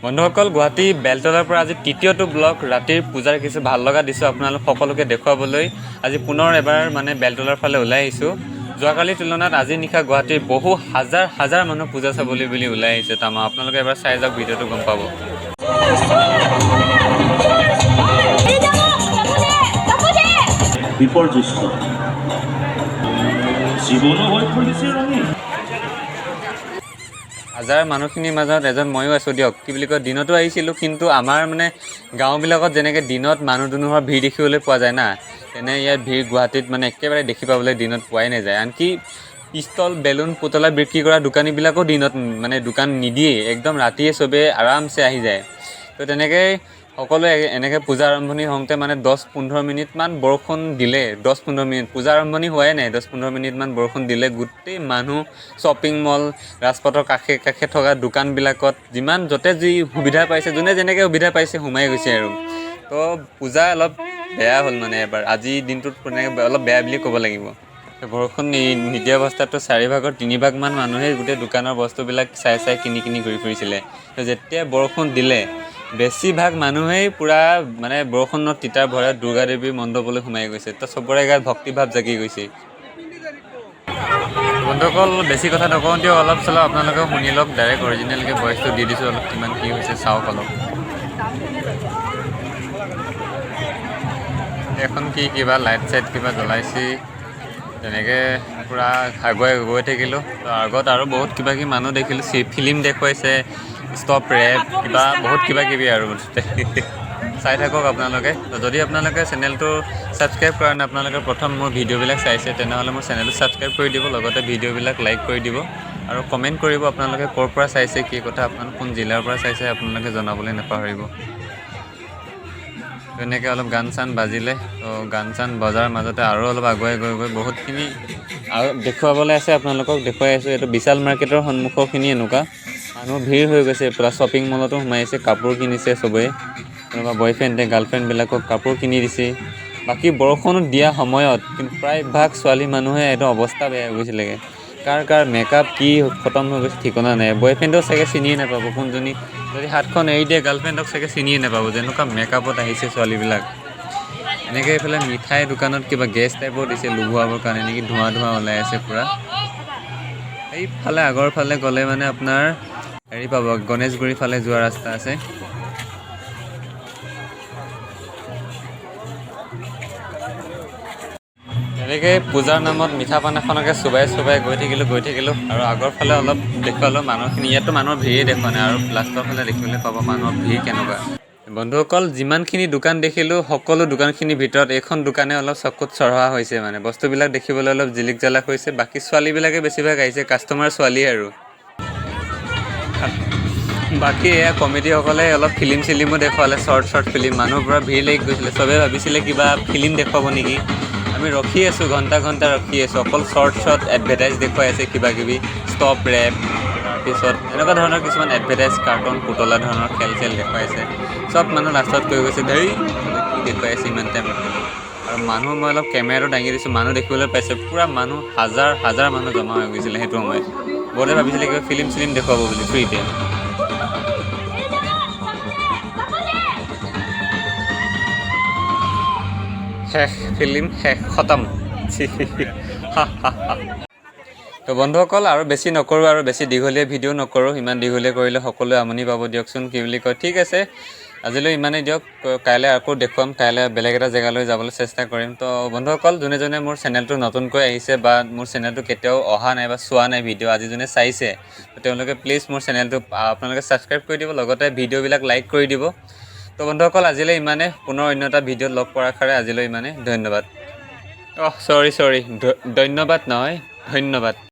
বন্ধুসকল, গুৱাহাটী বেলতলাৰ পৰা আজি তৃতীয়টো ব্লগ। ৰাতিৰ পূজাৰ কিছু ভাল লগা দৃশ্য আপোনালোক সকলোকে দেখুৱাবলৈ আজি পুনৰ এবাৰ মানে বেলতলাৰ ফালে ওলাই আহিছোঁ। যোৱাকালিৰ তুলনাত আজি নিশা গুৱাহাটীৰ বহু হাজাৰ হাজাৰ মানুহ পূজা চাবলৈ বুলি ওলাই আহিছে। তামা আপোনালোকে এবাৰ চাই যাওক ভিডিঅ'টো, গম পাব। বিপৰ্যস্ত জীৱনো হৈ পৰিছে ৰঙীন। হাজাৰ মানুহখিনিৰ মাজত এজন ময়ো আছোঁ দিয়ক। কি বুলি কয়, দিনতো আহিছিলোঁ, কিন্তু আমাৰ মানে গাঁওবিলাকত যেনেকৈ দিনত মানুহ দুনুহৰ ভিৰ দেখিবলৈ পোৱা যায় না, তেনে ইয়াত ভিৰ গুৱাহাটীত মানে একেবাৰে দেখি পাবলৈ দিনত পোৱাই নাযায়। আনকি পিষ্টল, বেলুন, পুতলা বিক্ৰী কৰা দোকানীবিলাকো দিনত মানে দোকান নিদিয়েই, একদম ৰাতিয়ে চবেই আৰামছে আহি যায়। তো তেনেকৈ সকলোৱে এনেকৈ পূজা আৰম্ভণি হওঁতে মানে 10-15 মিনিটমান বৰষুণ দিলে। 10-15 মিনিট, পূজা আৰম্ভণি হোৱাই নাই, 10-15 মিনিটমান বৰষুণ দিলে। গোটেই মানুহ শ্বপিং মল, ৰাজপথৰ কাষে কাষে থকা দোকানবিলাকত যিমান য'তে যি সুবিধা পাইছে, যোনে যেনেকৈ সুবিধা পাইছে সোমাই গৈছে। আৰু তো পূজা অলপ বেয়া হ'ল, মানে এবাৰ আজিৰ দিনটোত মানে অলপ বেয়া বুলি ক'ব লাগিব। বৰষুণ নিদিয়া অৱস্থাততো চাৰিভাগৰ তিনিভাগমান মানুহেই গোটেই দোকানৰ বস্তুবিলাক চাই চাই কিনি কিনি ঘূৰি ফুৰিছিলে। তো যেতিয়া বৰষুণ দিলে, বেছিভাগ মানুহেই পূৰা মানে বৰষুণত তিতাৰ ভয়ত দুৰ্গা দেৱীৰ মণ্ডপলৈ সোমাই গৈছে। তো চবৰে গাত ভক্তিভাৱ জাগি গৈছে। বন্ধুসকল, বেছি কথা নকওঁ দিয়ক, অলপ চলপ আপোনালোকেও শুনি লওক। ডাইৰেক্ট অৰিজিনেলকৈ ভইচটো দি দিছোঁ, অলপ কিমান কি হৈছে চাওক অলপ। এখন কি কিবা লাইট চাইট কিবা জ্বলাইছে। তেনেকৈ পূৰা আগুৱাই গৈ থাকিলোঁ। তো আগত আৰু বহুত কিবা কিবি মানুহ দেখিলোঁ, ফিল্ম দেখুৱাইছে, ষ্টপ ৰেপ কিবা বহুত কিবা কিবি আৰু মুঠতে চাই থাকক আপোনালোকে। তো যদি আপোনালোকে চেনেলটো ছাবস্ক্ৰাইব কৰা নাই, আপোনালোকে প্ৰথম মোৰ ভিডিঅ'বিলাক চাইছে, তেনেহ'লে মোৰ চেনেলটো ছাবস্ক্ৰাইব কৰি দিব, লগতে ভিডিঅ'বিলাক লাইক কৰি দিব আৰু কমেণ্ট কৰিব আপোনালোকে ক'ৰ পৰা চাইছে, কি কথা, আপোনালোক কোন জিলাৰ পৰা চাইছে আপোনালোকে জনাবলৈ নাপাহৰিব। তেনেকৈ অলপ গান চান বাজিলে। তো গান চান বজাৰ মাজতে আৰু অলপ আগুৱাই গৈ গৈ বহুতখিনি আৰু দেখুৱাবলৈ আছে, আপোনালোকক দেখুৱাই আছোঁ। এইটো বিশাল মাৰ্কেটৰ সন্মুখৰখিনি এনেকুৱা মানুহ ভিৰ হৈ গৈছে পূৰা। শ্বপিং মলতো সোমাইছে, কাপোৰ কিনিছে চবেই, কোনোবা বয়ফ্ৰেণ্ডে গাৰ্লফ্ৰেণ্ডবিলাকক কাপোৰ কিনি দিছে। বাকী বৰষুণ দিয়া সময়ত কিন্তু প্ৰায়ভাগ ছোৱালী মানুহে একদম অৱস্থা বেয়া হৈ গৈছিলেগৈ। কাৰ কাৰ মেকআপ কি খতম হৈ গৈছে ঠিকনা নাই। বয়ফ্ৰেণ্ডক চাগে চিনিয়ে নাপাব কোনজনী, যদি হাতখন এৰি দিয়ে গাৰ্লফ্ৰেণ্ডক চাগে চিনিয়ে নাপাব, যেনেকুৱা মেকআপত আহিছে ছোৱালীবিলাক। এনেকৈ এইফালে মিঠাই দোকানত কিবা গেছ টাইপৰ দিছে লুভুৱাবৰ কাৰণে নেকি, ধোঁৱা ধোঁৱা ওলাই আছে পূৰা। এইফালে আগৰ ফালে গ'লে মানে আপোনাৰ হেৰি পাব, গণেশগুৰিৰ ফালে যোৱা ৰাস্তা আছে। তেনেকৈ পূজাৰ নামত মিঠা পান এখনকে চোবাই চোবাই গৈ থাকিলোঁ, গৈ থাকিলোঁ আৰু আগৰ ফালে অলপ দেখুৱালোঁ মানুহখিনি। ইয়াততো মানুহৰ ভিৰেই দেখুওৱা নাই, আৰু লাষ্টৰ ফালে দেখিবলৈ পাব মানুহৰ ভিৰ কেনেকুৱা। বন্ধুসকল, যিমানখিনি দোকান দেখিলোঁ সকলো দোকানখিনিৰ ভিতৰত এইখন দোকানে অলপ চকুত চৰহা হৈছে, মানে বস্তুবিলাক দেখিবলৈ অলপ জিলিক জালাক হৈছে। বাকী ছোৱালীবিলাকে বেছিভাগ আহিছে, কাষ্টমাৰ ছোৱালী। আৰু বাকী এয়া কমিটিসকলে অলপ ফিল্ম চিলিমো দেখুৱালে, শ্বৰ্ট শ্বৰ্ট ফিল্ম। মানুহ পূৰা ভিৰ লাগি গৈছিলে, চবেই ভাবিছিলে কিবা ফিল্ম দেখুৱাব নেকি। আমি ৰখি আছোঁ, ঘণ্টা ঘণ্টা ৰখি আছোঁ, অকল শ্বৰ্ট শ্বৰ্ট এডভাৰটাইজ দেখুৱাই আছে, কিবা কিবি ষ্টপ ৰেপ, তাৰপিছত এনেকুৱা ধৰণৰ কিছুমান এডভাৰটাইজ, কাৰ্টুন, পুতলা ধৰণৰ খেল চেল দেখুৱাই আছে। চব মানুহ লাষ্টত কৈ গৈছে, ধেই কি দেখুৱাই আছে, ইমান টাইম ৰখিলোঁ। আৰু মানুহ মই অলপ কেমেৰাটো দাঙি দিছোঁ, মানুহ দেখিবলৈ পাইছে, পূৰা মানুহ হাজাৰ হাজাৰ মানুহ জমা হৈ গৈছিলে সেইটো সময়ত। বহুতে ভাবিছিলে কিবা ফিল্ম চিলিম দেখুৱাব বুলি ফ্ৰীতে। শেষ ফিল্ম, শেষ, খতম। তো বন্ধুসকল, আৰু বেছি নকৰোঁ, আৰু বেছি দীঘলীয়া ভিডিঅ' নকৰোঁ। ইমান দীঘলীয়া কৰিলে সকলোৱে আমনি পাব দিয়কচোন। কি বুলি কয়, ঠিক আছে, আজিলৈ ইমানেই দিয়ক। কাইলৈ আকৌ দেখুৱাম, কাইলৈ বেলেগ এটা জেগালৈ যাবলৈ চেষ্টা কৰিম। তো বন্ধুসকল, যোনে যোনে মোৰ চেনেলটো নতুনকৈ আহিছে বা মোৰ চেনেলটো কেতিয়াও অহা নাই বা চোৱা নাই ভিডিঅ', আজি যোনে চাইছে, তেওঁলোকে প্লিজ মোৰ চেনেলটো আপোনালোকে ছাবস্ক্ৰাইব কৰি দিব, লগতে ভিডিঅ'বিলাক লাইক কৰি দিব। তো বন্ধুসকল, আজিলৈ ইমানে। পুনৰ অন্য এটা ভিডিঅ'ত লগ পোৱাৰ আশাৰে আজিলৈ ইমানে। ধন্যবাদ। অহ, চৰি চৰি, ধন্যবাদ নহয়, ধন্যবাদ।